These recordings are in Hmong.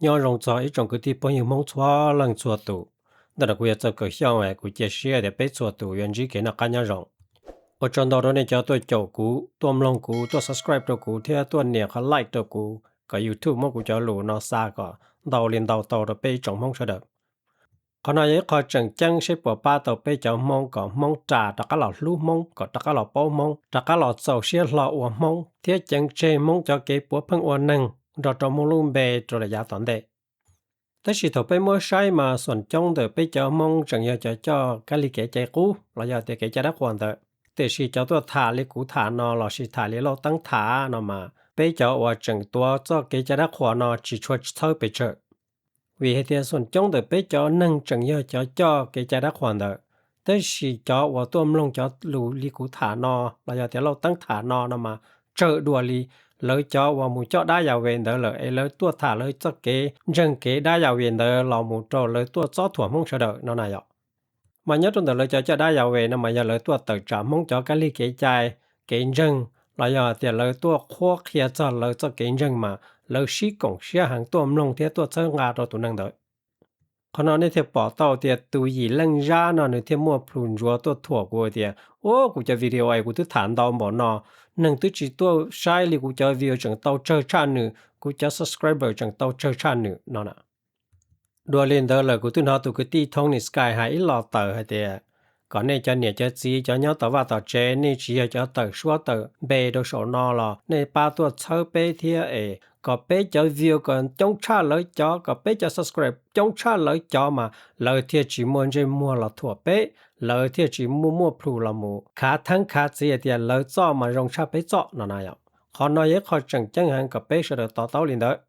Nyob zoo txog ib tsoom kwv tij phooj ywg Hmoob txhua leej txhua tus. Ntawm no kuv yog Txawj Kaws Xyooj, kuv cia siab tias peb txhua tus yuav ntsib kev noj qab nyob zoo. Ua tsaug ntau rau nej cov tuaj caum kuv, tuaj mloog kuv, tuaj subscribe rau kuv thiab tuaj nias qhov like rau kuv kom YouTube muab kuv cov lus no xa kom ntau li ntau tau rau peb ib tsoom Hmoob sawv daws. Qhov no yog ib qho tseem ceeb seb puas pab tau peb cov Hmoob kom Hmoob ras rov qab los hlub Hmoob, kom rov qab los paub Hmoob, rov qab los txaus siab hlo ua Hmoob thiab ceev tseg Hmoob cov kev puav pheej ua neeg nrog rau Hmoob lub npe rau lawm yav tom ntej. Tab sis thaum peb muab saib mas xoom coob ntawm peb cov Hmoob tseem yog cov coj kab lig kev cai qub los yog tias kev cai dab qhuas ntawd. Tiam sis cov tuaj tham li kuv tham no lossis tham li Lauj Teeb tham no mas peb cov uas tseem tuav txoj kev cai dab qhuas no tsis tshua txhawb pes tsawg. Vim hais tias xoom coob ntawm peb cov neeg tseem yog cov coj kev cai dab qhuas ntawd, tab sis cov uas tuaj mloog cov lus li kuv tham no los yog tias Lauj Teeb tham no no mas tsawg dua li lawv cov uas mus coj dab Yas Ves ntawd lawm es lawv tuaj tham lawv txoj kev ntseeg kev dab Yas Ves ntawd los mus rau lawv tuaj txob thuam Hmoob sawv daws no na yom. Mas nyob rau ntawm lawv cov coj dab Yas Ves no mas yog lawv tuaj tawm tsam Hmoob cov kab lig kev cai, kev ntseeg los yog tias lawv tuaj qhuab qhia txog lawv txoj kev ntseeg mas lawv sib koom siab heev tuaj mloog thiab tuaj txhawb nqa rau tus neeg ntawd. Qhov no nej thiaj pom tau tias tus Yim Leej Zab no nws thiaj muaj plhus ntsuav tuaj thuam kuv tias, ua kuv cov video es kuv twb tham ntau npaum no, neeg twb tsis tuaj saib li, kuv cov view tseem tau tsawg tshaj nws, kuv cov subscriber tseem tau tsawg tshaj nws no na. Dua li ntawd lawm kuv twb hnov tus kwv tij Tony Sky hais ib los tawm hais tias kom nej cov niam cov txiv cov nyob tom vaj tom tsev, nej tsis yog cov tawm suab tawm npe rau saum no los nej pab tuaj txhawb peb thiab es kom peb cov view kom coob tshaj lawv cov, kom peb cov subscribe coob tshaj lawv cov mas lawv thiaj tsis muaj ntsej muag los thuam peb, lawv thiaj tsis muaj muaj plhus los mus khav theeb khav txiv hais tias lawv txoj mas zoo tshaj peb txoj no na yom. Qhov no yog ib qho tseem ceeb heev kom peb sawv daws to taub li ntawd.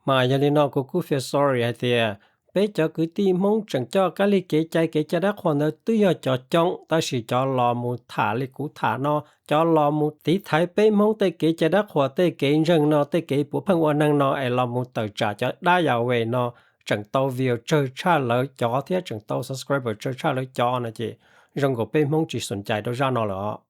Mas yog li no kuv kuj feel sorry hais tias peb cov kwv tij Hmoob tseem coj kab lig kev cai kev cai dab qhuas ntawd twb yog cov coob, tab sis cov los mus tham li kuv tham no, cov los mus tiv thaiv peb Hmoob tej kev cai dab qhuas, tej kev ntseeg no, tej kev puav pheej ua neeg no es los mus tawm tsam cov dab Yas Ves no tseem tau view tsawg tshaj lawv cov thiab tseem tau subscriber tsawg tshaj lawv cov no ces zoo nkaus peb Hmoob tsis xoom cai rau zaj no lawm os.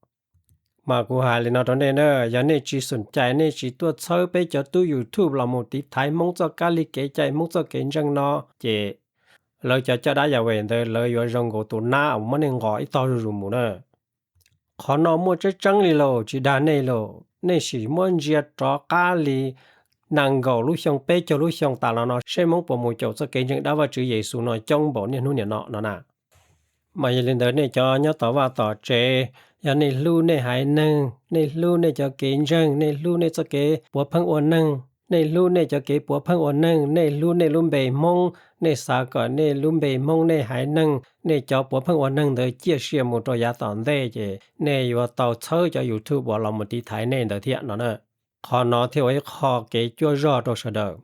Mas kuv hais li no rau nej na, yog nej tsis xoom cai, nej tsis tuaj txhawb peb cov tub YouTube los mus tiv thaiv Hmoob txoj kab lig kev cai, Hmoob txoj kev ntseeg no, ces lawv cov coj dab Yas Ves ntawd lawv yuav zoo nkaus tus nab uas muab nej nqos ib tog zuj zus mus na. Qhov no muaj tseeb tseeb li lauj, tsis dag nej lauj, nej sim muab ntsia rov qab li nees nkaum lub xyoo, peb caug lub xyoo tas los no seb Hmoob puas mus caum txoj kev ntseeg dab Vajtswv Yexus no coob npaum niaj hnub niam no no na. Mas yog li ntawd nej cov nyob tom vaj tom tsev, yog nej hlub nej haiv neeg, nej hlub nej cov kev ntseeg, nej hlub nej txoj kev puav pheej ua neeg, nej hlub nej cov kev puav pheej ua neeg, nej hlub nej lub npe Hmoob, nej xav kom nej lub npe Hmoob, nej haiv neeg, nej cov puav pheej ua neeg ntawd ciaj sia mus rau yav tom ntej ces nej yuav tau txhawb cov YouTube uas los mus tiv thaiv nej ntawd thiab no na. Qhov no thiaj ua ib qho kev cuab zog rau sawv daws.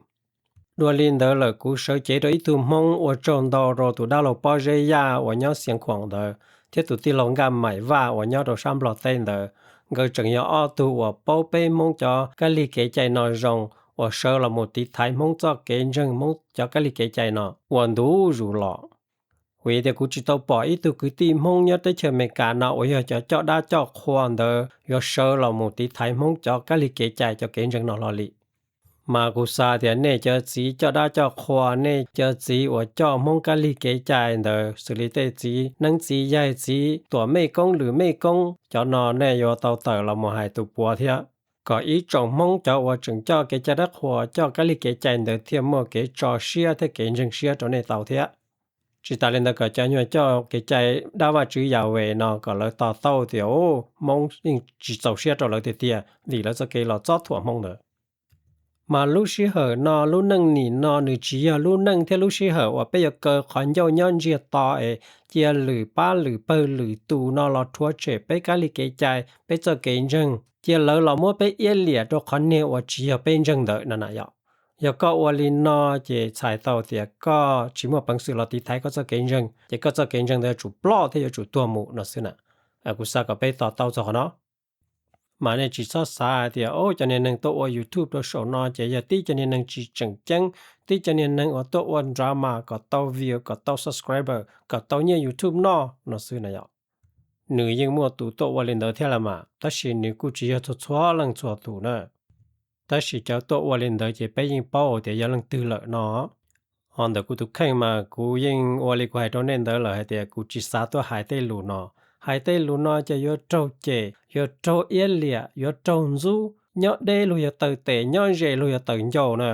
Dua li ntawd lawm kuv sawv cev rau ib tug Hmoob, ua tsaug ntau rau tus dab laug Pob Zeb Yaj uas nyob Xiav Khuam ntawd thiab tus tij laug Nkaj Maim Vaj uas nyob rau sab Nplog teb ntawd. Nkawd tseem yog ob tug uas paub peb Hmoob cov kab lig kev cai no zoo, uas sawv los mus tiv thaiv Hmoob txoj kev ntseeg, Hmoob cov kab lig kev cai no ua ntu zus los. Vim tias kuv tsis tau pom ib tug kwv tij Hmoob nyob teb chaws Amelikas no uas yog cov coj dab coj qhua ntawd yuav sawv los mus tiv thaiv Hmoob cov kab lig kev cai, cov kev ntseeg no hlo li. Mas kuv xav tias nej cov txiv coj dab coj qhua, nej cov txiv uas coj Hmoob kab lig kev cai ntawd, xws li tej txiv neeb txiv yaig, txiv tuam mej koob lwm mej koob, cov no nej yuav tau tawm los mus hais tus puav thiab, kom ib tsoom Hmoob cov uas tseem coj kev cai dab qhua, coj kab lig kev cai ntawd thiaj muaj kev tso siab thiab kev ntseeg siab rau nej tau thiab. Tsis tas li ntawd kom cov nyuag coj kev cai dab Vajtswv Yas Ves no kom lawv to taub tias Hmoob yeej tsis txaus siab rau lawv tiag tiag vim lawv txoj kev los txob thuam Hmoob ntawd. Mas lub sij hawm no, lub neej nim no nws tsis yog lub neej thiab lub sij hawm uas peb yuav kaw qhov ncauj nyob ntsiag to es cia lwm pab lwm pawg lwm tus no los rhuav tshem peb kab lig kev cai, peb txoj kev ntseeg, cia lawv los muab peb iab liam rau qhov niag uas tsis yog peb ntseeg ntawd no na yom. Yog koj ua li no ces txhais tau tias koj tsis muaj peev xwm los tiv thaiv koj txoj kev ntseeg, ces koj txoj kev ntseeg ntawd yuav tsum ploj thiab yuav tsum tuag mus no xwb na. Kuv xav kom peb to taub txog qhov no. Mas nej tsis txhob xav hais tias, o, cov niag neeg tuaj ua YouTube rau saum no ces yog tib cov niag neeg tsis tseem ceeb, tib cov niag neeg uas tuaj ua drama kom tau view, kom tau subscriber, kom tau nyiaj YouTube noj no xwb na yom. Nws yeej muaj tus tuaj ua li ntawd thiab los mas, tab sis nws kuj tsis yog txhua txhua leej txhua tus na. Tab sis cov tuaj ua li ntawd ces peb yeej paub tias yog leej twg lawm no. Ho ntawm kuv tus kheej mas kuv yeej ua li kuv hais rau nej ntawd lawm hais tias kuv tsis xav tuaj hais tej lus no. Hais tej lus no ces yuav raug cem, yuav raug iab liam, yuav raug ntxub, nyob deb luag yog taw tes, nyob ze luag yog taw ncauj na.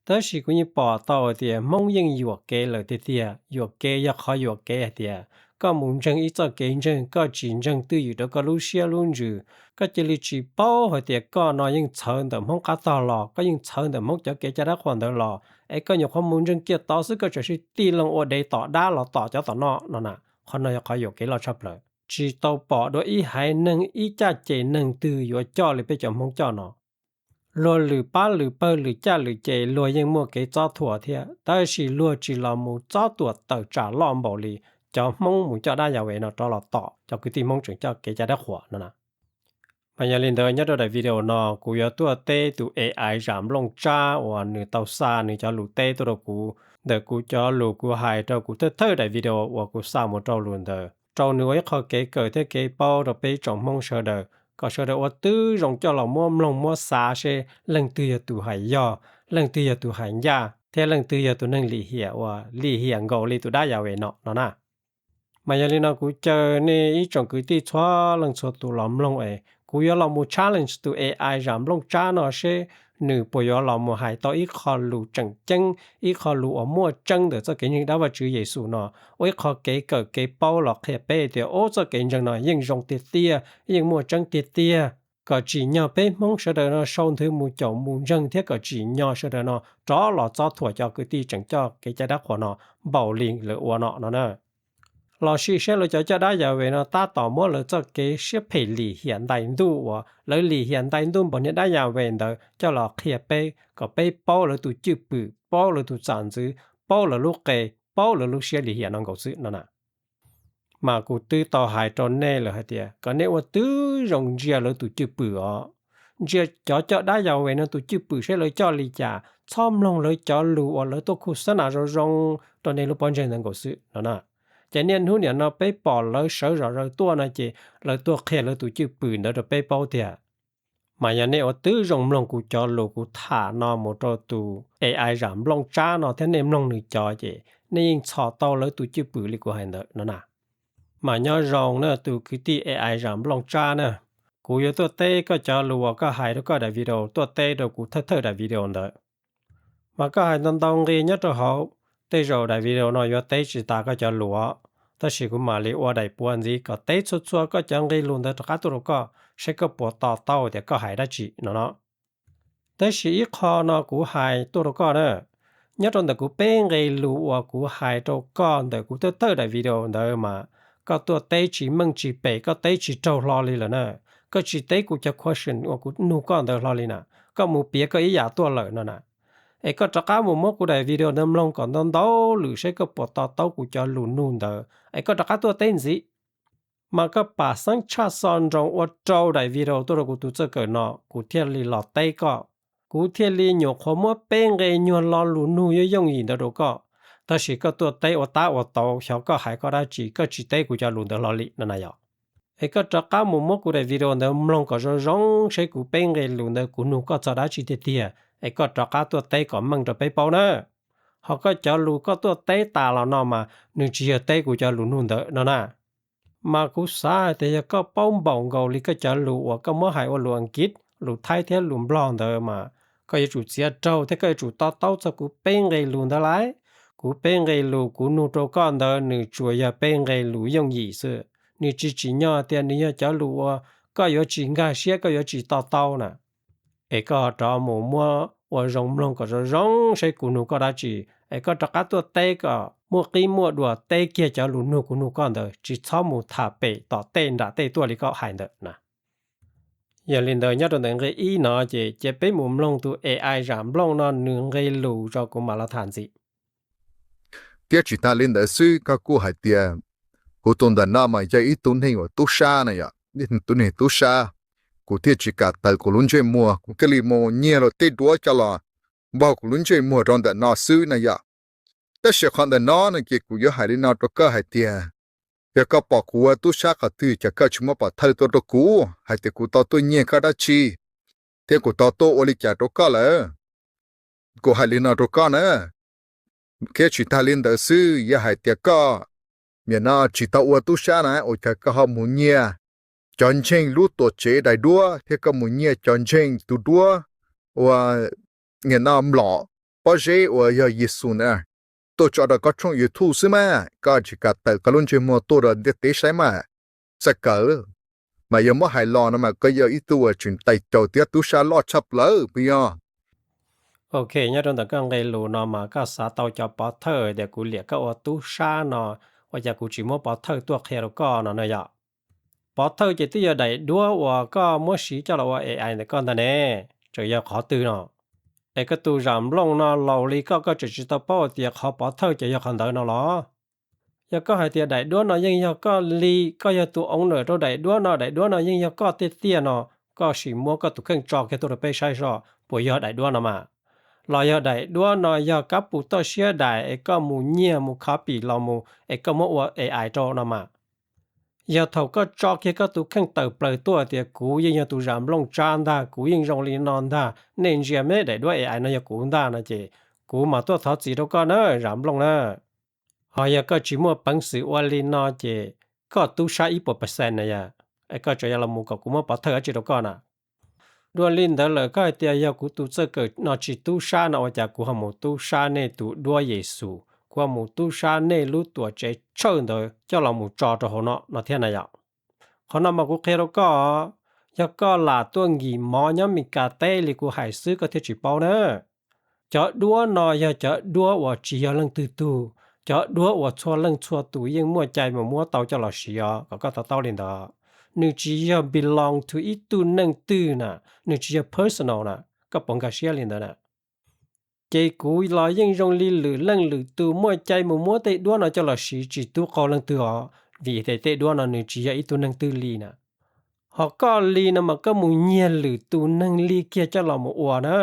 Tab sis kuv yeej pom tau hais tias Hmoob yeej yuam kev lawm tiag tiag. Yuam kev yog qhov yuam kev hais tias koj mus ntseeg ib txoj kev ntseeg, koj tsis ntseeg twj ywm rau koj lub siab lub ntsws, koj cia li tsis paub hais tias koj no yeej txhawv ntawm Hmoob qab tog los, koj yeej txhawv ntawm Hmoob cov kev cai dab qhuas ntawd los, es koj nyuam qhuav mus ntseeg kiag tod xwb koj tseem sib tig loo ua dev tom dab los tom cov tom no no na. Qhov no yog qhov yuam kev loj tshaj plaws. Tsis tau pom dua ib haiv neeg ib caj ces neeg twg yuav coj li peb cov Hmoob coj no. Luag lwm pab lwm pawg lwm caj lwm ces luag yeej muaj kev txob thuam thiab, tab sis luag tsis los mus txob tuam tawm tsam loj npaum li cov Hmoob mus coj dab yas ves no rov los tom cov kwv tij Hmoob tseem coj kev cai dab qhuas no na. Mas yog li ntawd nyob rau daim video no kuv yuav tuaj teb tus A I zam nplooj tsab uas nws tau xa nws cov lus teb tuaj rau kuv ntawm kuv cov lus kuv hais rau kuv thawj thawj daim video uas kuv xa mus rau lus ntawd rau nws ua ib qho kev kawm thiab kev paub rau peb tsoom Hmoob sawv daws kom sawv daws ua tib zoo coj los muab mloog muab xav seb leej twg yog tus hais yog, leej twg yog tus hais ncaj thiab leej twg yog tus neeg lim hiam uas lim hiam nkaus li tus dab yas ves no no na. Mas yog li no kuv caw nej ib tsoom kwv tij txhua leej txhua tus los mloog es kuv yuav los mus challenge tus A I zam nplooj tsab no seb nws puas yuav los mus hais tau ib qho lus tseem ceeb, ib qho lus uas muaj tseeb ntawm txoj kev ntseeg dab Vajtswv Yexus no, ua ib qho kev kawm kev paub los qhia peb tias ub, txoj kev ntseeg no yeej zoo tiag tiag, yeej muaj tseeb tiag tiag, kom tsim nyog peb Hmoob sawv daws no sau nthwv mus caum mus ntseeg thiab kom tsim nyog sawv daws no rov los txob thuam cov kwv tij tseem coj kev cai dab qhuas no npaum li lawv ua no no na. Los sim seb lawv cov coj dab yas ves no tab tom muab lawv txoj kev siab phem lim hiam ntais ntuj uas lawv lim hiam ntais ntuj npaum niag dab yas ves ntawd coj los qhia peb kom peb paub lawv tus cwj pwm, paub lawv tus txam ntxwv, paub lawv lub qe, paub lawv lub siab lim hiam no nkaus xwb no na. Mas kuv twb tau hais rau nej lawm hais tias kom nej ua tib zoo ntsia lawv tus cwj pwm os. Ntsia cov coj dab yas ves no tus cwj pwm seb lawv coj li cas, txhob mloog lawv cov lus uas lawv tuaj khuj xab nas zoo zoo rau nej lub pob ntseg ntawd nkaus xwb no na. Ces niaj hnub nim no peb pom lawv sawv zom zaws tuaj no ces lawv tuaj qhia lawv tus cwj pwm ntawd rau peb paub tiag. Mas yog nej ua tib zoo mloog kuv cov lus kuv tham no mus rau tus A I zam nplooj tsab no thiab nej mloog nws cov ces nej yeej txhom tau lawv tus cwj pwm li kuv hais ntawd no na. Mas nyob zoo na tus kwv tij A I zam nplooj tsab na, kuv yuav tuaj teb koj cov lus uas koj hais rau koj daim video, tuaj teb rau kuv thawj thawj daim video ntawd. Mas koj hais ntau ntau nqi nyob rau hauv, tej zaum daim video no yuav teb tsis tas koj cov lus, tab sis kuv mam li ua daim puav ntxiv kom teb txhua txhua koj cov nqi lus ntawd rov qab tuaj rau koj seb koj puas to taub tias koj hais dab tsi no no. Tab sis ib qho no kuv hais tuaj rau koj na, nyob rau ntawm kuv peb nqe lus uas kuv hais rau koj ntawm kuv thawj thawj daim video ntawd mas koj tuaj teb tsis meej tsis pem, koj teb tsis raug hlo li lawm na. Koj tsis teb kuv cov question uas kuv nug koj ntawd hlo li na, koj mus piav koj ib yam tuaj lawm no na. Es koj rov qab mus muab kuv daim video ntawd mloog kom ntau ntau lwm seb koj puas to taub kuv cov lus nug ntawd es koj rov qab tuaj teb ntxiv. Mas koj pam xeeb tshaj xo nroos ua rau daim video tuaj rau kuv tus txawj kawm no kuv thiaj li los teb koj. Kuv thiaj li nyuam qhuav muab peb nqe nyuag lo lus nug yooj yooj yim ntawd rau koj, tab sis koj tuaj teb ua tab ua tau, xyov koj hais koj dab tsi, koj tsis teb kuv cov lus ntawd hlo li no na yom. Es koj rov qab mus muab kuv daim video ntawd mloog kom zoo zoo seb kuv peb nqe lus ntawd kuv nug koj txog dab tsi tiag tiag, es koj rov qab tuaj teb kom meej rau peb paub na. Ho koj cov lus koj tuaj teb tas los no mas nws tsis yog teb kuv cov lus nug ntawd no na. Mas kuv xav hais tias yog koj paub npaum nkaus li koj cov lus uas koj muab hais ua lus Askiv, lus Thaib thiab lus Nplog ntawd mas koj yuav tsum txiav raug thiab koj yuav tsum to taub txog kuv peb nqe lus ntawd lauj. Kuv peb nqe lus kuv nug rau koj ntawd nws tsuas yog peb nqe lus yooj yim xwb, nws tsis tsim nyog tias nws yog cov lus uas koj yuav tsis nkag siab, koj yuav tsis to taub na. Es koj rov mus muab ua zoo mloog kom zoo zoo seb kuv nug koj dab tsi, es koj rov qab tuaj teb kom muaj qib muaj dua teb kiag cov lus nug kuv nug koj ntawd, tsis txhob mus tham pem tom tej nram tej tuaj li koj hais ntawd na. Yog li ntawd nyob rau ntawm nqe ib no ces cia peb mus mloog tus A I zam nplooj no nws nqe lus tso kuv mam los tham ntxiv. Thiab tsis tas li ntawd xwb, koj kuj hais tias kuv tus ntawm no mas yog ib tug neeg uas tub sab na yom, ib tug neeg tub sab, kuv thiaj tsis kam taws kuv lub ntsej muag, kuv thiaj li mus nyiag luag tej duab coj los npog kuv lub ntsej muag rau ntawm no xwb na yom. Tab sis qhov ntawm no no ces kuv yuav hais li no rau koj hais tias, yog koj pom kuv ua tub sab qhov twg ces koj tsis muab pov thawj tuaj rau kuv hais tias kuv tau tuaj nyiag koj dab tsi. thiab kuv tau tuaj ua li cas rau koj lawm? Kuv hais li no rau koj na, thiab tsis tag li ntawd xwb, yog hais tias koj nim no tsis tau ua tub sab na, ua cas koj ho mus nyiag cov ntseeg lub tuam tsev daim duab thiab koj mus nyiag cov ntseeg tus duab uas nim no nplom pob zeb uas yog Yexus na tuaj tso rau koj tshooj YouTube xwb mas koj tsis kam tawm koj lub ntsej muag tuaj rau ntiaj teb saib mas? Txawj kawg, mas yog muab hais los no mas koj yog ib tug uas tseem tais caus thiab tub sab loj tshaj plaws puas yog? Ok, nyob rau ntawm koj nqe lus no mas koj xav tau cov pov thawj tias kuv liam koj ua tub sab no, ua cas kuv tsis muab pov thawj tuaj qhia rau koj no na yom? Pov thawj ces twb yog daim duab uas koj muab siv coj los ua A I ntawm koj ntag ne, tseem yog qhov twg no? Es koj tus zam nplooj no laus li koj, koj tseem tsis tau paub tias qhov pov thawj ces yog qhov ntawd no los? Yog koj hais tias daim duab no yeej yog koj li, koj yog tus owner rau daim duab no, daim duab no yeej yog koj tiag tiag no, koj sim muab koj tus kheej tso kiag tuaj rau peb saib soj puas yog daim duab no mas? Los yog daim duab no yog kab pus toj siab daim es koj mus nyiag mus copy los mus es koj muab ua A I rau no mas? Yog thaum koj tso kiag koj tus kheej tawm plaws tuaj tias kuv yeej yog tus zam nplooj tsab ntag, kuv yeej zoo li no ntag, nej ntsia me daim duab A I no yog kuv ntag no ces kuv mam tuaj thov txim rau koj na, zam nplooj na. Ho yog koj tsis muaj peev xwm ua li no ces koj tub sab ib puas percent na yom, es koj tseem yuav los mus kom kuv muab pov thawj dab tsi rau koj na? Dua li ntawd lawm koj hais tias yog kuv tus txawj kawm no tsis tub sab no ua cas kuv ho mus tub sab nej tus duab Yexus, kuv ho mus tub sab nej lub tuam tsev tshawj ntawd coj los mus tso rau hauv no no thiab na yom? Qhov no mas kuv qhia rau koj, yog koj lam tuaj nkim mov nyob Mes Kas teb li kuv hais xwb koj thiaj tsis paub na. Cov duab no yog cov duab uas tsis yog leej twg tug, cov duab uas txhua leej txhua tus yeej muaj cai mus muab tau coj los siv os, kom koj to taub li ntawd. Nws tsis yog belong to ib tug neeg twg na, nws tsis yog personal na, koj puas nkag siab li ntawd na? Ces kuv los yeej zoo li lwm leej lwm tus muaj cai mus muab tej duab no coj los siv tsis tub qaug leej twg os, vim tias tej duab no nws tsis yog ib tug neeg twg li na. Ho koj li no mas koj mus nyiag lwm tus neeg li kiag coj los mus ua na.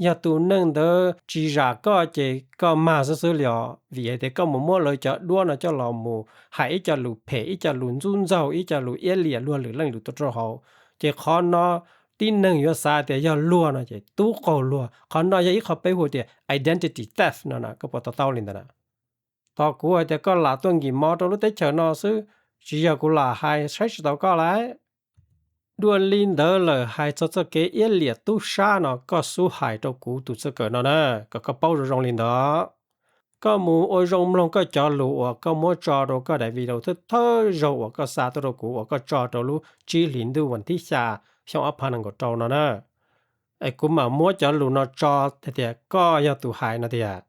Yog tus neeg ntawd tsis zam koj ces koj mag xwb xwb li os, vim hais tias koj mus muab lawv cov duab no coj los mus hais ib co lus phem, ib co lus ntxub ntxaug, ib co lus iab liam luag lwm leej lwm tus rau hauv. Ces qhov no tib neeg yuav xav tias yog luag no ces tub qaug luag. Qhov no yog ib qho peb hu tias identity theft no na, koj puas to taub li ntawd na? Tos kuv hais tias koj lam tuaj nkim mov rau lub teb chaws no xwb, tsis yog kuv lam hais saib tsis taus koj lauj. Dua li ntawd lawm hais txog txoj kev iab liam tub sab no koj xub hais rau kuv tus txawj kawm no na, kom koj paub zoo zoo li ntawd. Koj mus ua zoo mloog koj cov lus uas koj muab tso rau koj daim video thawj thawj zaug uas koj xa tuaj rau kuv uas koj tso rau lub tsib hlis ntuj vas thib xya xyoo ob phav nees nkaum rau no na. Es kuv mam muab cov lus no tso tias koj yog tus hais no tiag.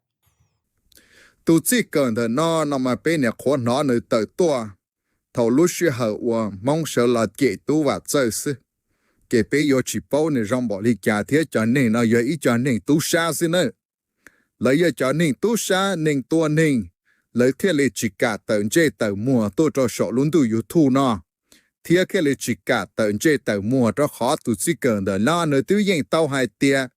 Tus txij kawm ntawm no no mas peb niam qhuav hnov nws tawm tuaj thaum lub sij hawm uas Hmoob sawv los cem tub Vam Txawj xwb, ces peb yuav tsis paub nws zoo npaum li cas thiab cov neeg no yog ib co neeg tub sab xwb na. Lawv yog cov neeg tub sab, neeg tua neeg, lawv thiaj li tsis kam tawm ntsej tawm muag tuaj rau saum lub ntuj YouTube no, thiab thiaj li tsis kam tawm ntsej tawm muag rau qhov tus txij kawm ntawm no nws twb yeej tau hais tias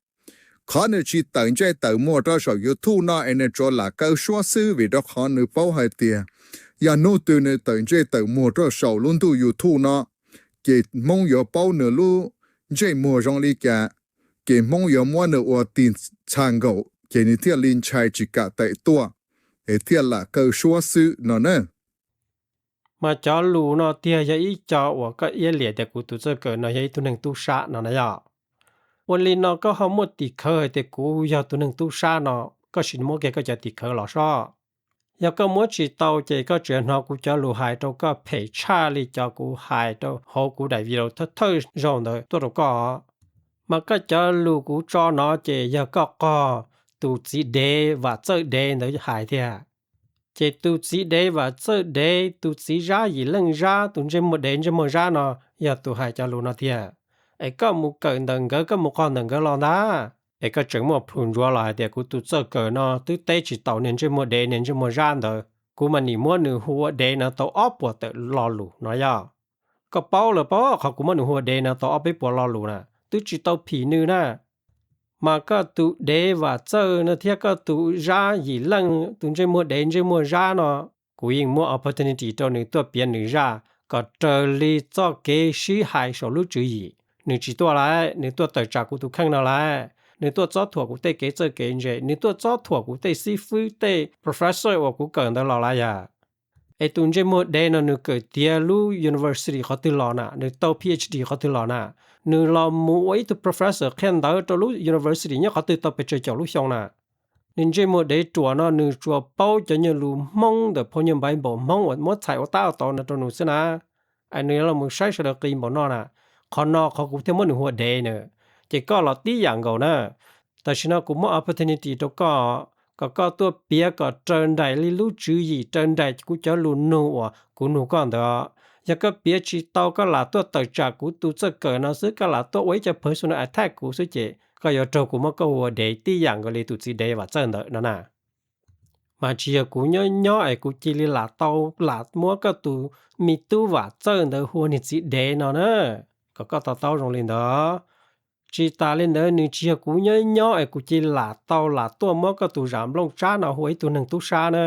qhov nws tsis tawm ntsej tawm muag rau saum YouTube no es nws tsuas lam kaw suab xwb, vim rau qhov nws paub hais tias yog hnub twg nws tawm ntsej tawm muag rau saum lub ntuj YouTube no, ces Hmoob yuav paub nws lub ntsej muag zoo li cas, ces Hmoob yuav muab nws ua tig txha nkaum, ces nws thiaj li ntshai tsis kam tawm tuaj, es thiaj lam kaw suab xwb no na. Mas cov lus no tiag yog ib co uas koj iab liam tias kuv tus txawj kawm no yog ib tug neeg tub sab no na yog? Ua li no koj ho muaj tim khawv hais tias kuv yog tus neeg tub sab no, koj sim muab kiag koj cov tim khawv los soj. Yog koj muab tsis tau ces koj tseem hnov kuv cov lus hais rau koj phem tshaj li cov kuv hais rau hauv kuv daim video thawj thawj zaug ntawd tuaj rau koj. Mas koj cov lus kuv tso no ces yog koj qog tus txiv dev Vam Txawj dev ntawd hais tiag. Ces tus txiv dev Vam Txawj dev, tus txiv Zab Yim Leej Zab, tus ntsej muag dev ntsej muag Zab no yog tus hais cov lus no tiag. Es koj mus kawm ntawm nkawd, koj mus qog ntawm nkawd los ntag, es koj tseem muaj plhus ntsuav los hais tias kuv tus txawj kawm no twb teb tsis taus niag ntsej muag dev niag ntsej muag Zab ntawd, kuv mas nim muab nws hu ua dev no tau ob puas tawm lo lus no yog? Koj paub lawm pob, qhov kuv muab nws hu ua dev no tau ob peb puas lo lus na, twb tsis tau phim nws na. Mas koj tus dev Vam Txawj no thiab koj tus Zab Yim Leej, tus ntsej muag dev ntsej muag Zab no, kuv yeej muab opportunity rau nws tuaj piav nws zaj kom raws li txoj kev sib hais saum lub tswv yim. nws tsis tuaj lawm, nws tuaj tawm tsam kuv tus kheej no lawm, nws tuaj txob thuam kuv tej kev txawj kev ntse, nws tuaj txob thuam kuv tej xib fwb tej professor uas kuv kawm ntawd los lawm yom. Es tus ntsej muag dev no nws kawm tiav lub university qhov twg los na, nws tau PhD qhov twg los na, nws los mus ua ib tug professor qhia ntawv rau lub university nyob qhov twg tau pes tsawg caum lub xyoo na. Nws ntsej muag dev ruam no nws tsuas paub cov nyuag lus Hmoob ntawm phau nyuag Bible Hmoob uas muab txhais ua tab ua tau no rau nws xwb na. Es nws yuav los saib sawv daws qis npaum no na. Qhov no qhov kuv thiaj muab nws hu ua dev na. Ces koj los tib yam nkaus na. Tam sim no kuv muab opportunity rau koj, kom koj tuaj piav kom raws nraim li lub tswv yim, raws nraim kuv cov lus nug uas kuv nug koj ntawd. Yog koj piav tsis tau, koj lam tuaj tawm tsam kuv tus txawj kawm no xwb, koj lam tuaj ua ib co personal attack kuv xwb ces koj yuav raug kuv muab koj hu ua dev tib yam nkaus li tus txiv dev Vam Txawj ntawd no na. Mas tsis yog kuv nyob nyob es kuv cia li lam tau lam muab koj tus me tub Vam Txawj ntawd hu ua niag txiv dev no na, kom koj to taub zoo li ntawd. Tsis tas li ntawd nws tsis yog kuv nyob nyob es kuv cia li lam tau lam tuaj muab koj tus Zam Nplooj Tsab no hu ua ib tug neeg tub sab na.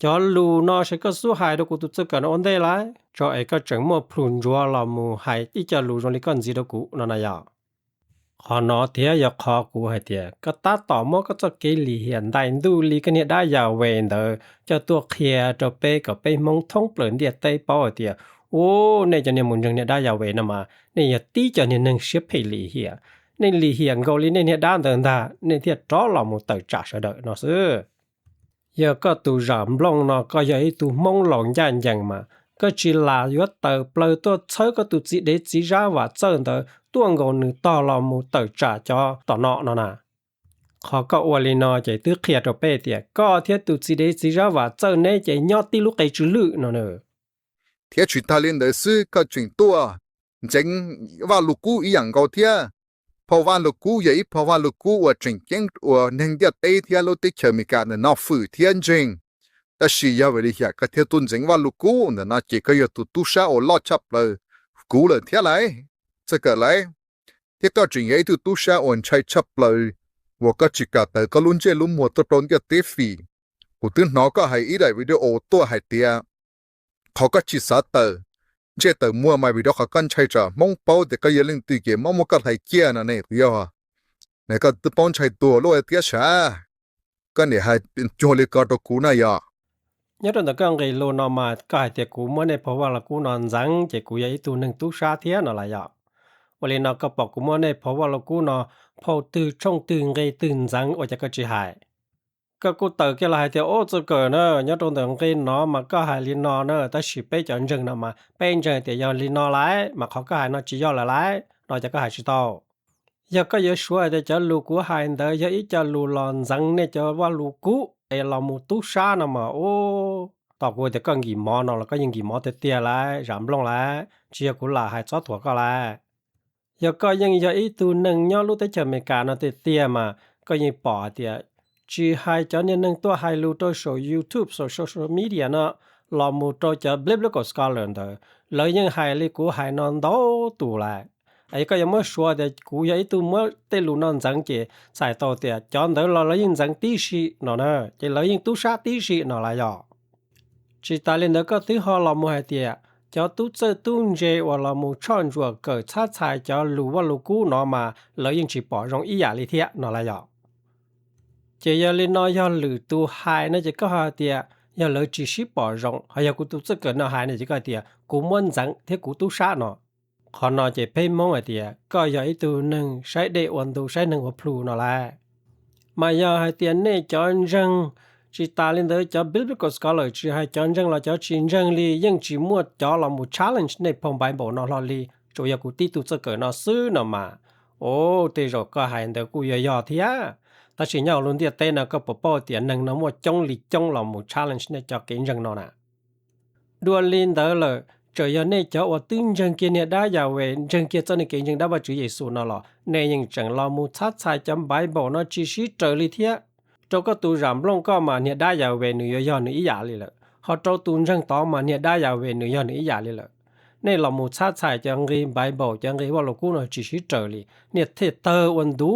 Cov lus no seb koj xub hais rau kuv tus txawj kawm no ua ntej lawm tso es koj tseem muaj plhus ntsuav los mus hais ib co lus zoo li koj ntxiv rau kuv no na yom. Qhov no thiab yog qhov kuv hais tias koj tab tom muab koj txoj kev lim hiam ntais ntuj li koj niag dab Yas Ves ntawd coj tuaj qhia rau peb kom peb Hmoob thoob plaws ntiaj teb paub hais tias, u, nej cov niag mus ntseeg niag dab Yas Ves no mas nej yog tib co niag neeg siab phem lim hiam. Nej lim hiam nkaus li nej niag dab ntawd ntag nej thiaj rov los mus tawm tsam sawv daws no xwb. Yog koj tus Zam Nplooj no koj yog ib tug Hmoob laus ncaj ncees mas koj tsis lam yuav tawm plaws tuaj txhawb koj tus txiv dev txiv zab Vam Txawj ntawd tuaj nkaus nws tog los mus tawm tsam cov tom no no na. Qhov koj ua li no ces twb qhia rau peb tias koj thiab tus txiv dev txiv zab Vam Txawj neb ces nyob tib lub qe tsw lwj no na. Thiab tsis tas li ntawd xwb koj tseem tuaj ntxeev Vaj Lug Kub ib yam nkaus thiab. Phau Vaj Lug Kub yog ib phau Vaj Lug Kub uas tseem ceeb uas neeg ntiaj teb thiab lub teb chaws Amelikas ntawm no fwm thiab ntseeg. Tab sis yog vim li cas koj thiaj tuaj ntxeev Vaj Lug Kub ntawm no ces koj yog tus tub sab uas loj tshaj plaws kuv lawm thiab lauj, txawj kawm lauj. Thiab koj tseem yog ib tug tub sab uas ntshai tshaj plaws uas koj tsis kam tawm koj lub ntsej lub muag tuaj rau ntiaj teb fim. Kuv twb hnov koj hais ib daim video tuaj hais tias qhov koj tsis xav tawm ntsej tawm muag mas vim rau qhov koj ntshai tsam Hmoob paub tias koj yog leej twg ces Hmoob muab koj hlais ciaj no ne. Kuv yog, ne koj twb paub ntshai tuag luaj thiab sav, koj niam hais cuag li ko rau kuv na yom. Nyob rau ntawm koj nqe lus no mas koj hais tias kuv muab nej phau Vaj Lug Kub no ntxeev ces kuv yog ib tug neeg tub sab thiab no las yom. Ua li no koj pom kuv muab nej phau Vaj Lug Kub no phau twg tshooj twg nqe twg ntxeev ua cas koj tsis hais? Koj kuj tawm kiag los hais tias, ub, txawj kawm na, nyob rau ntawm nqe no mas koj hais li no na, tab sis peb cov ntseeg no mas peb ntseeg tias yog li no lauj, mas qhov koj hais no tsis yog lawm lauj no ces koj hais tsis tau. Yog koj yuav suav hais tias cov lus kuv hais ntawd yog ib co lus los ntxeev nej cov Vaj Lug Kub es los mus tub sab no mas, ub, tos kuv tias koj nkim mov no los koj yeej nkim mov tiag tiag lauj, Zam Nplooj lauj, tsis yog kuv lam hais txob thuam koj lauj. Yog koj yeej yog ib tug neeg nyob lub teb chaws Amelikas no tiag tiag mas koj yeej pom hais tias tsis hais cov niag neeg tuaj hais lus rau saum YouTube, saum social media no, los mus rau cov biblical scholar ntawd, lawv yeej hais li kuv hais no ntau tus lawm. Es koj yuav muab suav tias kuv yog ib tug muab tej lus no ntxeev ces txhais tau tias cov ntawd los lawv yeej ntxeev tib si no na, ces lawv yeej tub sab tib si no las yom. Tsis tas li ntawd koj twb ho los mus hais tias cov tub txawj tub ntse uas los mus tshoj ntsuam kawm txhab txhais cov lus Vaj Lug Kub no mas lawv yeej tsis pom zoo ib yam li thiab no las yom. Ces yog li no yog lwm tus hais no ces koj ho hais tias yog lawv tsis sib pom zoo, ho yog kuv tus txawj kawm no hais no ces koj hais tias kuv muab ntxeev thiab kuv tub sab no. Qhov no ces peb Hmoob hais tias koj yog ib tug neeg saib dej ua ntu saib neeg ua plhu no lauj. Mas yog hais tias nej cov ntseeg, tsis tas li ntawd cov biblical scholar tsis hais cov ntseeg los cov tsis ntseeg li yeej tsis muaj cov los mus challenge nej phau Bible no hlo li, tsuas yog kuv tib tug txawj kawm no xwb no mas, o, tej zaum koj hais ntawd kuj yog yog thiab. Tab sis nyob hauv lub ntiaj teb no koj puas paub tias neeg no muaj coob li coob los mus challenge nej cov kev ntseeg no na. Dua li ntawd lawm, txawm yog nej cov uas twb ntseeg kiag niag dab Yahweh, ntseeg kiag txoj niag kev ntseeg dab Vajtswv Yexus no los nej yeej tseem los mus txhab txhais cov Bible no tsis sib raws li thiab. Rau koj tus Zam Nplooj koj mas niag dab Yahweh nws yuav yog nws ib yam li lawm, ho rau tus ntseeg tod mas niag dab Yahweh nws yog nws ib yam li lawm. Nej los mus txhab txhais cov nqi Bible, cov nqi Vaj Lug Kub no tsis sib raws li, niaj thiaj tawg ua ntu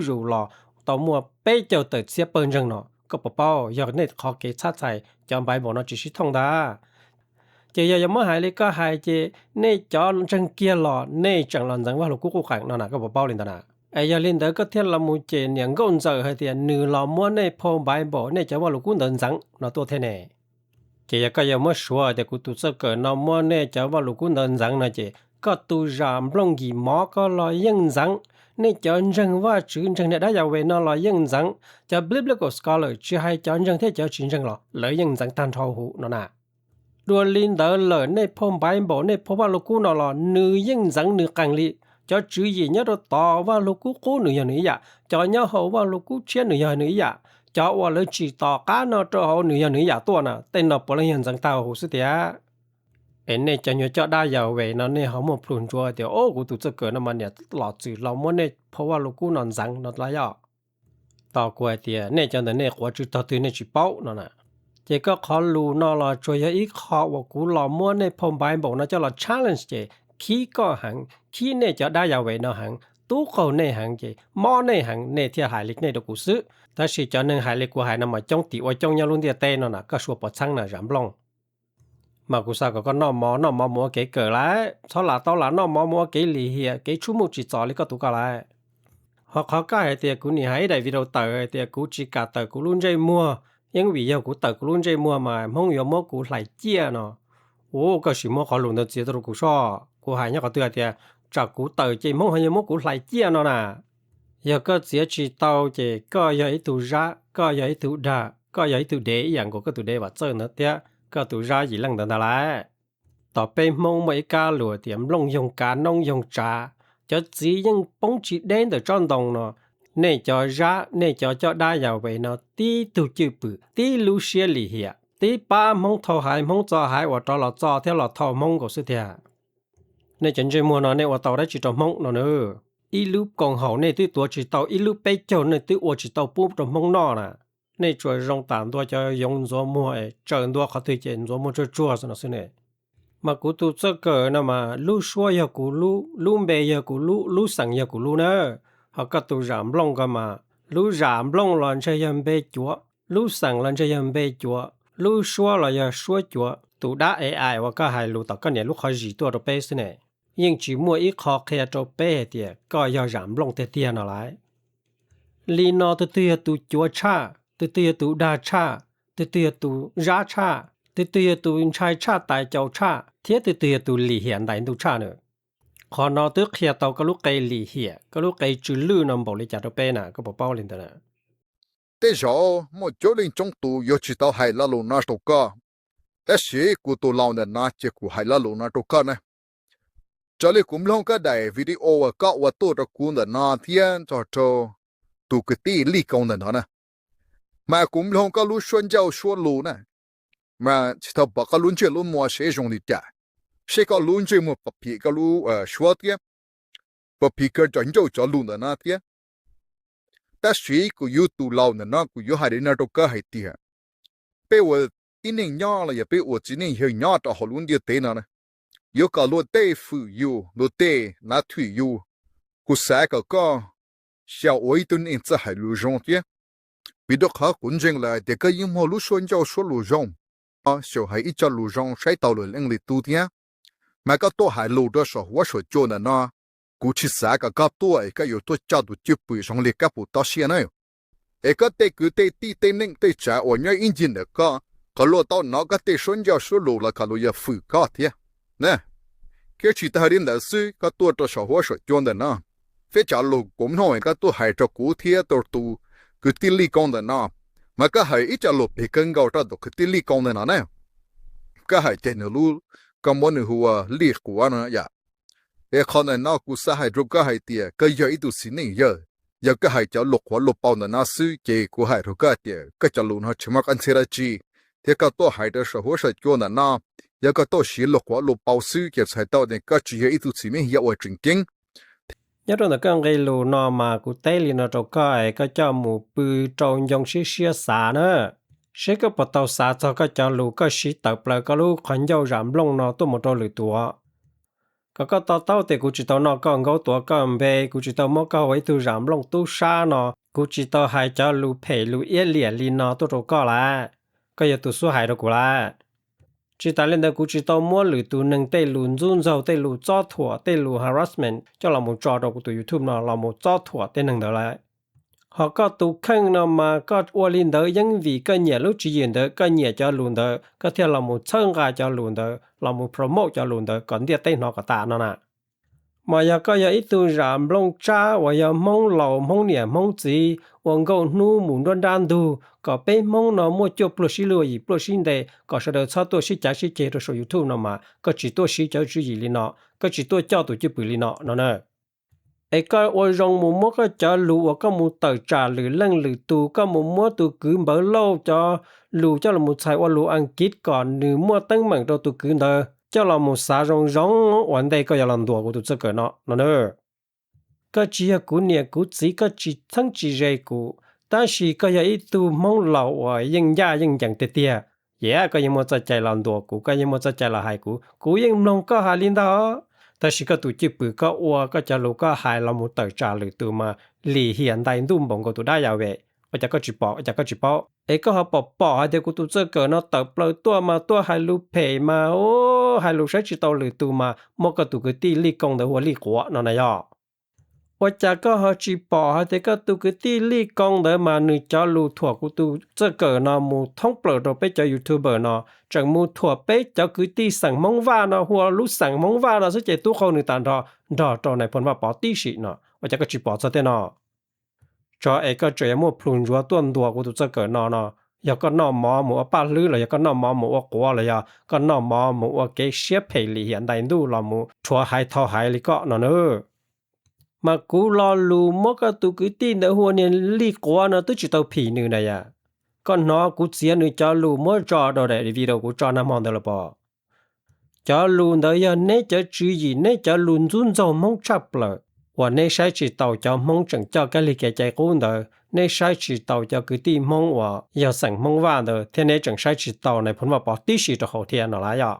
zus los tau muaj peb caug tawm txhiab pawg ntseeg no. Koj puas paub yog nej qhov kev txhab txhais cov Bible no tsis sib thooj ntag? Ces yog yuav muab hais li koj hais ces nej cov ntseeg kiag los nej tseem los ntxeev Vaj Lug Kub quj qeem no na, koj puas paub li ntawd na? Es yog li ntawd koj thiaj los mus cem niam nkauj ntxawm hais tias nws los muab nej phau Bible, nej cov Vaj Lug Kub ntawd ntxeev no tuaj thiab ne. Ces yog koj yuav muab suav tias kuv tus txawj kawm no muab nej cov Vaj Lug Kub ntawd ntxeev no ces koj tus zam nplooj yim mov koj los yeej ntxeev. Nej cov ntseeg Vajtswv, ntseeg niam dab Yas Ves no los yeej ntxeev. Cov biblical scholar, tsis hais cov ntseeg thiab cov tsis ntseeg los lawv yeej ntxeev tag nrho huv no na. Dua li ntawd lawm, nej phau Bible, nej phau Vaj Lug Kub no los nws yeej ntxeev nws qees li. Cov tswv yim nyob rau tod Vaj Lug Kub qub nws yog nws ib yam, cov nyob hauv Vaj Lug Kub tshiab nws yog nws ib yam, cov uas lawv tsim tom qab no rau hauv nws yog nws ib yam tuaj na. Tej no puav leej yog ntxeev tag huv xwb tiag. Es nej cov nyuag coj dab Yas Ves no nej ho muaj plhus ntsuav tias, o, kuv tus txawj kawm no mas niam los txwm los muab nej phau Vaj Lug Kub no ntxeev no los yog? Tos kuv hais tias nej cov ntawd nej quav tsw tog twg nej tsis paub no na. Ces koj qhov lus no los tsuas yog ib qho uas kuv los muab nej phau Bible no coj los challenge ces khib koj heev, khib nej cov dab Yas Ves no heev, tub qaug nej heev ces mob nej heev nej thiaj hais li nej rau kuv xwb. Tab sis cov neeg hais li kuv hais no mas coob tim ua coob nyob lub ntiaj teb no na, koj suav pov txheeb na zam nplooj. Mas kuv xav kom koj noj mov, noj mov mus ua kev kawm lawm, txhob lam tau lam noj mov mus ua kev lim hiam, kev tshub muj tsim txom li koj tus koj lawm. Ho qhov koj hais tias kuv nim hais ib daim video tawm hais tias kuv tsis kam tawm kuv lub ntsej muag, yeej vim yog kuv tawm kuv lub ntsej muag mas Hmoob yuav muab kuv hlais ciaj no. Ua koj sim muab qhov lus ntawd txiav tuaj rau kuv soj, kuv hais nyob qhov twg hais tias tsam kuv tawm ces Hmoob ho yuav muab kuv hlais ciaj no na. Yog koj txiav tsis tau ces koj yog ib tug Zab, koj yog ib tug Dag, koj yog ib tug dev ib yam nkaus koj tus dev Vam Txawj ntawd thiab koj tus Zab Yim Leej ntawd ntag lauj. Tom peb Hmoob muaj ib kab lus tias nplooj yoog kav noob yoog tsav, cov txiv yeej poob tsis deb ntawm tsob ntoo no. Nej cov Zab, nej cov coj dab Yas Ves no tib tug cwj pwm, tib lub siab lim hiam, tib pab Hmoob thau haiv Hmoob txo haiv uas rov los txo thiab los thau Hmoob nkaus xwb tiag. Nej cov ntsej muag no nej ua tau dab tsi rau Hmoob no na? Ib lub koom haum nej twb tuav tsis tau, ib lub peb caug nej twb ua tsis tau pub rau Hmoob noj na. Nej tsuas zoo tam ntua cov yoov ntxuav muag es tsaws ntua qhov twg ces ntxuav muag tsuag tsuag xwb no xwb ne. Mas kuv tus txawj kawm no mas lub suab yog kuv lub, lub npe yog kuv lub, lub xeem yog kuv lub na. Ho koj tus zam nplooj ko mas lub zam nplooj los ntshe yog npe cuav, lub xeem los ntshe yog npe cuav, lub suab los yog suab cuav. Tus dab A I uas koj hais lus tom koj niam lub qhov zis tuaj rau peb xwb ne, yeej tsis muaj ib qho qhia rau peb hais tias koj yog zam nplooj tiag tiag no lauj. Li no tus twg yog tus cuav tshaj, tus twg yog tus dag tshaj, tus twg yog tus zab tshaj, tus twg yog tus ntshai tshaj tais caus tshaj, thiab tus twg yog tus lim hiam ntais ntuj tshaj na? Qhov no twb qhia tau koj lub qe lim hiam, koj lub qe tsw lwj no npaum li cas rau peb na, koj puas paub li ntawd na? Tej zaum muaj coob leej coob tus yuav tsis tau hais lo lus no rau koj, tab sis kuv tus laus ntawm no ces kuv hais lo lus no rau koj na. Raws li kuv mloog koj daim video uas koj ua tuaj rau kuv ntawm no thiab txog rau tus kwv tij Lij Koo ntawm no na, mas kuv mloog koj lub suab ncauj suab lus na, mas tsis tau pom koj lub ntsej lub muag seb zoo li cas, seb koj lub ntsej muag puas phim koj lub suab thiab puas phim koj cov ncauj cov lus ntawm no thiab. Tab sis kuv yog tus laus ntawm no kuv yuav hais li no rau koj hais tias, peb ua tib neeg nyob los yog peb ua txiv neej yawg nyob rau hauv lub ntiaj teb no, yuav kom luag tej fwm yus, luag tej lav thwm yus, kuv xav kom koj xyaum ua ib tug neeg txawj hais lus zoo thiab. Vim rau qhov kuv ntseeg lawm tias koj yeej muaj lub suab ncauj suab lus zoo, xyaum hais ib co lus zoo saib taus lwm leej lwm tus thiab. Mas koj tuaj hais lus rau saum huab saum cua ntawm no, kuv tsis xav kom koj tuaj es koj yuav tuaj coj tus cwj pwm zoo li kab pum tob siab na. Es koj tej kwv tej tij tej neej tej tsav uas nyob ib ncig ntawm koj, kom luag tau hnov koj tej suab ncauj suab lus los kom luag yog fwm koj thiab. Thiab tsis tas li ntawd xwb, koj tuaj rau saum huab saum cua ntawm no, thiab cov lus kuv mloog koj tuaj hais rau kuv thiab rau tus kwv tij Lij Koo ntawm no, mas koj hais ib co lus phem kawg nkaus rau tus kwv tij Lij Koo ntawm no na. Koj hais tias nws lub, koj muab nws hu ua Lij Quav no yom. Es qhov ntawm no kuv xav hais rau koj hais tias koj yog ib tug txiv neej yawg, yog koj hais cov lus qhuav lus paus ntawm no xwb ces kuv hais rau koj tias koj cov lus no tsis muaj qab ntxhiab dab tsi, thiab koj tuaj hais rau saum huab saum cua ntawm no, yog koj tuaj siv lus qhuav lus paus xwb ces txhais tau tias koj tsis yog ib tug txiv neej yawg uas tseem ceeb. Nyob rau ntawm koj nqe lus no mas kuv teb li no rau koj es koj coj mus pw rau ncoo siab siab xav na, seb koj puas tau xav txog koj cov lus koj siv tawm plaws koj lub qhov ncauj zam nplooj no tuaj mus rau lwm tus. Kom koj to taub tias kuv tsis tau noj koj nkaub tuav koj npe, kuv tsis tau muab koj ua ib tug zam nplooj tub sab no, kuv tsis tau hais cov lus phem lus iab liam li no tuaj rau koj lawm. Koj yog tus xub hais rau kuv lawm. Tsis tas li ntawd kuv tsis tau muab lwm tus neeg tej lus ntxub ntxaug, tej lus txob thuam, tej lus harassment coj los mus tso rau kuv tus YouTube no los mus txob thuam tej neeg ntawd lawm. Ho koj tus kheej no mas koj ua li ntawd yeej vim koj nyiam lub tswv yim ntawd, koj nyiam cov lus ntawd, koj thiaj los mus txhawb nqa cov lus ntawd, los mus promote cov lus ntawd kom ntiaj teb hnov kom tas no na. Mas yog koj yog ib tug zam nplooj tsab uas yog Hmoob laus, Hmoob niam Hmoob txiv ua nkauj hnub mus nruab nrab ntug kom peb Hmoob no muaj cuaj pluag sib luag yim pluag sib ntes, kom sawv daws txhob tuaj sib cav sib ceg rau saum YouTube no mas koj tsis tuaj siv cov tswv yim li no, koj tsis tuaj coj tus cwj pwm li no no na. Es koj ua zoo mus muab koj cov lus uas koj mus tawm tsam lwm leej lwm tus, koj mus muab tus kwv Npawg Lauj cov lus coj los mus txhais ua lus Askiv kom nws muaj teeb meem rau tus kwv ntawd, coj los mus xav zoo zoo ua ntej koj yuav los ntuas kuv tus txawj kawm no no na. Koj tsis yog kuv niam kuv txiv, koj tsis txheeb tsis ze kuv, tab sis koj yog ib tug Hmoob laus uas yeej ncaj yeej ncees tiag tiag. Yam koj yeej muaj txoj cai los ntuas kuv, koj yeej muaj txoj cai los hais kuv, kuv yeej mloog koj hais li ntag. Tab sis koj tus cwj pwm koj ua, koj cov lus koj hais los mus tawm tsam lwm tus mas lim hiam ntais ntuj npaum nkaus tus dab Yas Vem. Ua cas koj tsis pom, ua cas koj tsis paub? Es koj ho pom pom hais tias kuv tus txawj kawm no tawm plaws tuaj mas tuaj hais lus phem mas, hais lus saib tsis taus lwm tus mas muab koj tus kwv tij Lij Koos ntawd hu ua Lij Quav no na yog. Ua cas koj ho tsis pom hais tias koj tus kwv tij Lij Koos ntawd mas nws cov lus thuam kuv tus txawj kawm no mus thoob plaws rau peb cov YouTuber no, tseem mus thuam peb cov kwv tij xeem Hmoob Vaj no, hu ua lub xeem Hmoob Vaj no xwb ces tub qaug nws tas nrho nrog rau nais phoo Vaj Pov tib si no. Ua cas koj tsis pom txog tej no? Tso es koj tseem yuav muaj plhu ntsuav tuaj ntuas kuv tus txawj kawm no no, yog koj noj mov mus ua paj hlwb los yog koj noj mov mus ua quav los yog koj noj mov mus ua kev siab phem lim hiam ntais ntuj los mus rhuav haiv thau haiv li koj no na. Mas kuv lo lus muab koj tus kwv tij ntawd hu ua niag Lij Quav no twb tsis tau phim nws na yom. Koj hnov kuv txiav nws cov lus muab tso rau daim video kuv tso nag hmo ntawd los pom. Cov lus ntawd yog neb cov tswv yim, neb cov lus ntxub ntxaug Hmoob tshaj plaws uas neb saib tsis taus cov Hmoob tseem coj kab lig kev cai qub ntawd, neb saib tsis taus cov kwv tij Hmoob uas yog xeem Hmoob Vaj ntawd, thiab neb tseem saib tsis taus nais phoo Vaj Pov tib si rau hauv thiab no lawm yom.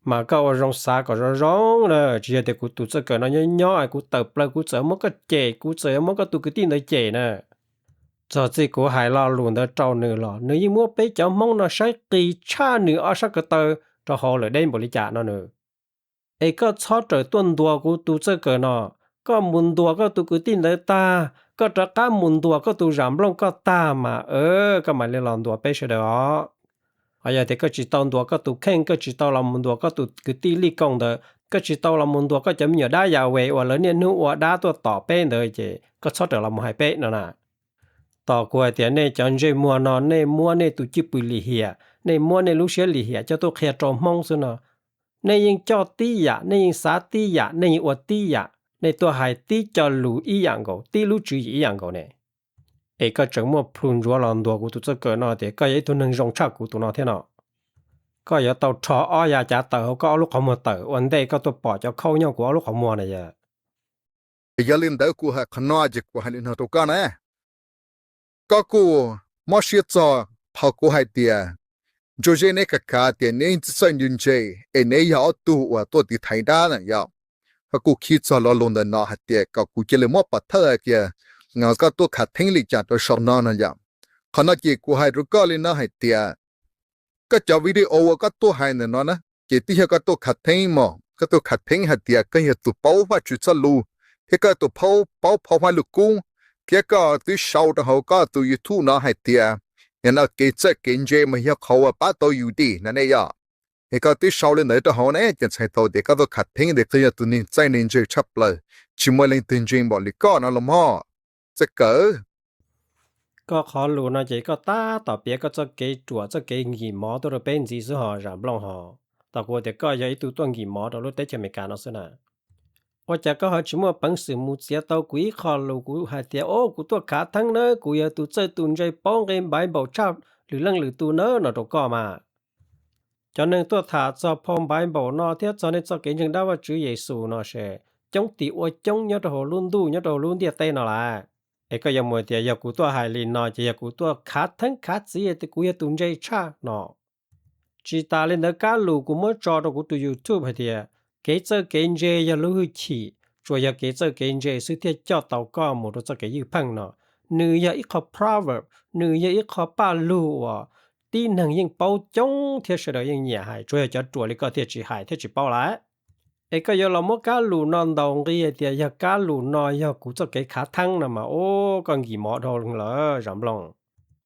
Mas koj ua zoo xav kom zoo zoo na, tsis yog tias kuv tus txawj kawm no nyob nyob es kuv tawm plaws kuv txawm muab koj cem, kuv txawm yuav muab koj tus kwv tij ntawd cem na. Txog txij kuv hais lo lus ntawd rau nws los nws yeej muab peb cov Hmoob no saib qis tshaj nws ob sab ko taw rau hauv lawm deb npaum li cas no nws. Es koj txhob rawm tuaj ntuas kuv tus txawj kawm no, koj mus ntuas koj tus kwv tij ntawd tag, koj rov qab mus ntuas koj tus zam nplooj koj tag mas, koj mam li los ntuas peb sawv daws os. Ho yog tias koj tsis tau ntuas koj tus kheej, koj tsis tau los mus ntuas koj tus kwv tij Lij Koos ntawd, koj tsis tau los mus ntuas koj cov me nyuam dab Yas Vem uas lawv niaj hnub ua dab tuaj tom peb ntawd ces koj txhob rawm los mus hais peb no na. Tos kuv hais tias nej cov ntsej muag no nej muab nej tus cwj pwm lim hiam, nej muab nej lub siab lim hiam coj tuaj qhia rau Hmoob xwb no. Nej yeej coj tib yam, nej yeej xav tib yam, nej yeej ua tib yam, nej tuaj hais tib co lus ib yam nkaus, tib lub tswv yim ib yam nkaus ne. Es koj tseem muaj plhu ntsuav los ntuas kuv tus txawj kawm no tias koj yog ib tug neeg zoo tshaj kuv tus no thiab no. Koj yuav tau rho ob yav cav tawm hauv koj ob lub qhov muag tawm ua ntej koj tuaj pom cov khaub nyob kuv ob lub qhov muag na yom. Yog li ntawd kuv hais qhov no ces kuv hais li no rau koj na. Koj kuj mob siab txog qhov kuv hais tias, ntsuas zeb neb kav kav tias neb txawj ntse ntse es neb yog ob tug uas tuaj tiv thaiv dab na yom. Koj kuj khib txog lo lus ntawm no hais tias kom kuv cia li muab pov thawj hais tias koj tuaj khav theeb li cas rau saum no no yom. Qhov no ces kuv hais rau koj li no hais tias, koj cov video uas koj tuaj hais ntawm no na, ces twb yog koj tuaj khav theeb mog, koj tuaj khav theeb hais tias koj yog tus paub Vajtswv txoj lus, thiab koj tus paub, paub phau Vajluskub, thiab koj twb sau rau hauv koj tus YouTube no hais tias, nim no kev txawj kev ntse mas yog qhov uas pab tau yus dim no ne yom. Es koj twb sau li ntawd rau hauv ne ces txhais tau tias koj tuaj khav theeb tias koj yog tus neeg txawj neeg ntse tshaj plaws, tsis muaj leej twg ntse npaum li koj no los mog, txawj kawm. Koj qhov lus no ces koj tab tom piav koj txoj kev ruam txoj kev nkim mov tuaj rau peb ntxiv xwb hos zam nplooj hos. Tos kuv tias koj yog ib tug tuaj nkim mov rau lub teb chaws Amelikas no xwb na. Ua cas koj ho tsis muaj peev xwm mus txiav tau kuv ib qho lus kuv hais tias, o, kuv tuaj khav theeb na, kuv yog tus txawj tus ntse paub nqe Bible tshaj lwm leej lwm tus na no rau koj mas. Cov neeg tuaj tham txog phau Bible no thiab txog nej txoj kev ntseeg dab Vajtswv Yexus no ces coob tim ua coob nyob rau hauv lub ntuj nyob rau hauv lub ntiaj teb no lawm. Es koj yuav mus tias yog kuv tuaj hais li no ces yog kuv tuaj khav theeb khav txiv tias kuv yog tus ntse tshaj no. Tsis tas li ntawd kab lus kuv muab tso rau kuv tus YouTube hais tias kev txawj kev ntse yog lub hwj chim, tsuas yog kev txawj kev ntse xwb thiaj coj tau koj mus rau txoj kev ywj pheej no. Nws yog ib qho proverb, nws yog ib qho paj lug uas tib neeg yeej paub coob thiab sawv daws yeej nyiam hais, tsuas yog cov ruam li koj thiaj tsis hais thiab tsis paub lawm. Es koj yuav los muab kab lus no ntaus nqi hais tias yog kab lus no yog kuv txoj kev khav theeb no mas, ub, koj nkim mov dhau lawm Zam Nplooj.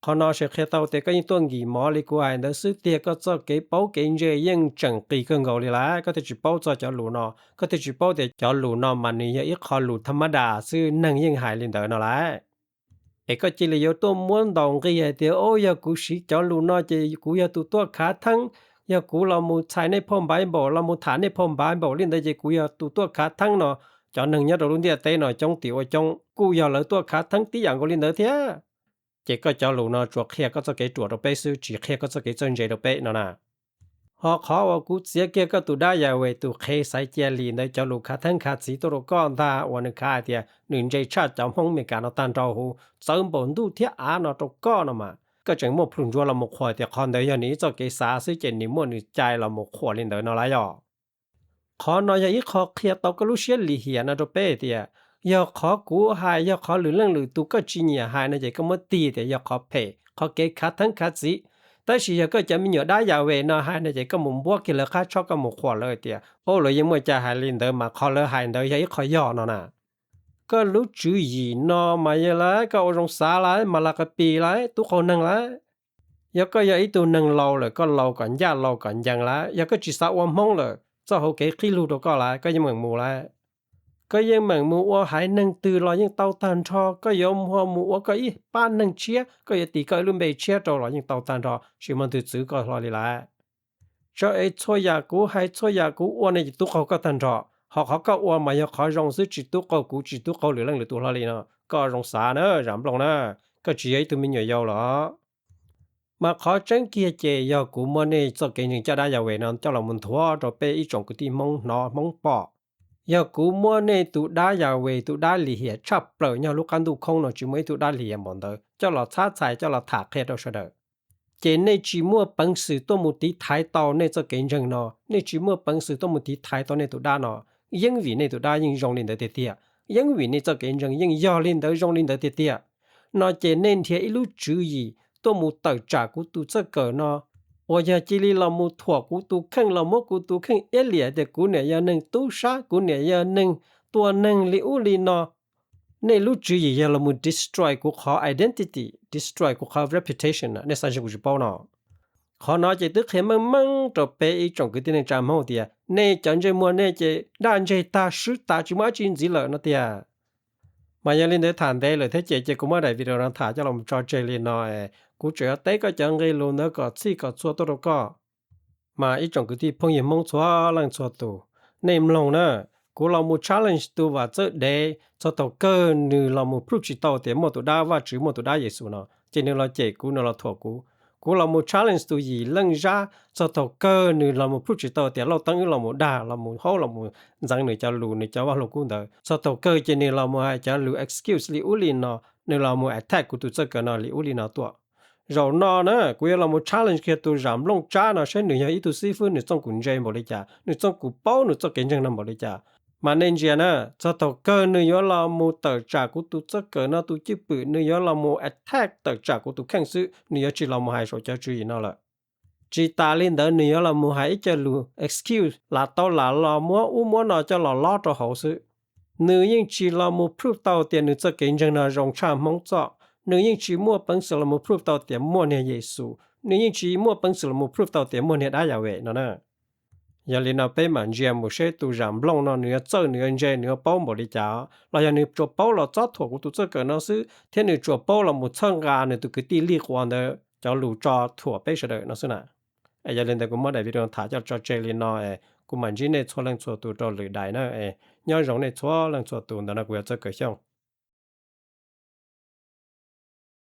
Qhov no ces qhia tau tias koj yeej tuaj nkim mov li kuv hais ntawd xwb tiag, koj txoj kev paub kev ntse yeej tseem qis kawg nkaus li lawm, koj thiaj tsis paub txog cov lus no, koj thiaj tsis paub tias cov lus no mas nws yog ib qho lus tha mab das xwb, neeg yeej hais li ntawd no lawm. Es koj cia li yuav tuaj muab ntaus nqi hais tias, o, yog kuv siv cov lus no ces kuv yog tus tuaj khav theeb, yog kuv los mus txhais nej phauj Npaiv Npaum, los mus tham nej phauj Npaiv Npaum li ntawd ces kuv yog tus tuaj khav theeb no. Cov neeg nyob rau lub ntiaj teb no coob tim ua coob kuj yog lawv tuaj khav theeb tib yam nkaus li ntawd thiab. Ces koj cov lus no tsuas qhia koj txoj kev ruam rau peb xwb, tsis qhia koj txoj kev txawj ntse rau peb no na. Ho qhov uas kuv txiav kiag koj tus dab Yahweh tus qhev xaiv cia li ntawd cov lus khav theeb khav txiv tuaj rau koj ntag, uas nws khav hais tias nws ntse tshaj cov Hmoob Meskas no tag nrho huv, txawv npaum ntuj thiab av no rau koj no mas, koj tseem muaj plhus ntsuav los mus qhuas tias qhov ntawd yog nws ib txoj kev xav xwb ces nws muaj nws cai los mus qhuas li ntawd no lawm yog. Qhov no yog ib qho qhia tau koj lub siab lim hiam no rau peb tias, yog qhov kuv hais, yog qhov lwm leej lwm tus koj tsis nyiam hais no ces koj muab tig tias yog qhov phem, qhov kev khav theeb khav txiv. Tab sis yog koj cov me nyuam dab Yahweh no hais no ces koj mus npuab kiag lawv qab tshob, koj mus qhuas lawv tias, o, lawv yeej muaj cai hais li ntawd mas qhov lawv hais ntawd yog ib qho yog no na. Koj lub tswv yim no mas yog lawm, koj ua zoo xav lawm, Malakapis lawm, tub qaug neeg lawm. Yog koj yog ib tug neeg laus lawm, koj laus kom ncaj laus kom ncees lawm, yog koj tsis xav ua Hmoob lawm, txoj hauv kev qhib lug rau koj lawm, koj yeej meem mus lawm. Koj yeej meem mus ua haiv neeg twg los yeej tau tag nrho, koj yuav mus ua koj ib pab neeg tshiab, koj yuav tis koj ib lub npe tshiab rau los yeej tau tag nrho, tsis muaj leej twg txwv koj hlo li lawm. Tso es txhua yam kuv hais, txhua yam kuv ua ne ces tub qaug koj tag nrho. Ho qhov koj ua mas yog qhov zoo xwb, tsis tub qaug kuv, tsis tub qaug lwm leej lwm tus hlo li no. Koj zoo xav na Zam Nplooj na, koj tsis yog ib tug me nyuam yaus los. Mas qhov tseeb kiag ces yog kuv muab nej txoj kev ntseeg caj dab Yahweh no coj los mus nthuav rau peb ib tsoom kwv tij Hmoob hnov Hmoob pom. Yog kuv muab nej tus dab Yahweh, tus dab lim hiam tshaj plaws nyob lub qab ntuj khoob no, tsis muaj ib tug dab lim hiam npaum ntawd, coj los txhab txhais, coj los tham qhia rau sawv daws, ces nej tsis muaj peev xwm tuaj mus tiv thaiv tau nej txoj kev ntseeg no, nej tsis muaj peev xwm tuaj mus tiv thaiv tau nej tus dab no. Yeeb vim nej tus dab yeej zoo li ntawd tiag tiag, yeeb vim nej txoj kev ntseeg yeej yog li ntawd, zoo li ntawd tiag tiag no ces nej nrhiav ib lub tswv yim tuaj mus tawm tsam kuv tus txawj kawm no, uas yog cia li los mus thuam kuv tus kheej, los muab kuv tus kheej iab liam tias kuv niam yog neeg tub sab, kuv niam yog neeg tua neeg li ub li no. Nej lub tswv yim yog los mus destroy kuv qhov identity, destroy kuv qhov reputation, nej xav ntshe kuv tsis paub no. Qhov no ces twb qhia meej meej rau peb ib tsoom kwv tij neej tsa Hmoob tias nej cov ntsej muag nej ces daj ntseg tag, swb tas, tsis muaj dab tsi ntxiv lawm no tiag. Mas yog li ntawd, tham ntev lawm thiab ces, ces kuv muab daim video no tham coj los tso tseg li no. Kuv tseem yuav teb koj cov nqe lus ntawd kom txhij kom txhua tuaj rau koj. Mas ib tsoom kwv tij phooj ywg Hmoob txhua leej txhua tus, nej mloog na, kuv los mus challenge tus Vam Txawj Dev txog thaum kawg nws los mus prove tsis tau tias muaj tus dab Vajtswv, muaj tus dab Yexus no, ces nws los cem kuv, nws los thuam kuv. Kuv los mus challenge tus Yim Leej Zab txog thaum kawg nws los mus prove tsis tau tias Lauj Teeb wb los mus dag, los mus haub, los mus ntxeev nws cov lus, nws cov vaj lug kub ntawd, txog thaum kawg ces nws los mus hais cov lus excuse li ub li no, nws los mus attack kuv tus txawj kawm no li ub li no tuaj. Zaum no na, kuv yuav los mus challenge kiag tus Zam Nplooj Tsab no saib nws yog ib tug xib fwb nws txooj kuv ntse npaum li cas, nws txooj kuv paub nws txoj kev ntseeg no npaum li cas. Mas nej ntsia na, txog thaum kawg nws yuav los mus tawm tsam kuv tus txawj kawm no tus cwj pwm, nws yuav los mus attack tawm tsam kuv tus kheej xwb, nws yuav tsis los mus hais saum cov tswv yim no lawm. Tsis tas li ntawd, nws yuav los mus hais ib co lus excuse lam tau lam los muab ub muab no coj los lob rau hauv xwb. Nws yeej tsis los mus prove tau tias nws txoj kev ntseeg no zoo tshaj Hmoob txoj. Nws yeej tsis muaj peev xwm los mus prove tau tias muaj niag Yexus. Nws yeej tsis muaj peev xwm los mus prove tau tias muaj niag dab Yahweh no na. Yog li no peb mam ntsia mus seb tus Zam Nplooj no nws yuav txawj, nws yuav ntse, nws yuav paub npaum li cas, los yog nws tsuas paub los txob thuam kuv tus txawj kawm no xwb, thiab nws tsuas paub los mus txhawb nqa nws tus kwv tij Lij Quas ntawd cov lus tso thuam peb sawv daws no xwb na. Es yog li ntawd kuv muab daim video tham coj tso tseg li no, kuv mam ntsib nej txhua leej txhua tus rau lwm daim na. Nyob zoo nej txhua leej txhua tus, ntawm no kuv yog Txawj Kawm Xyooj.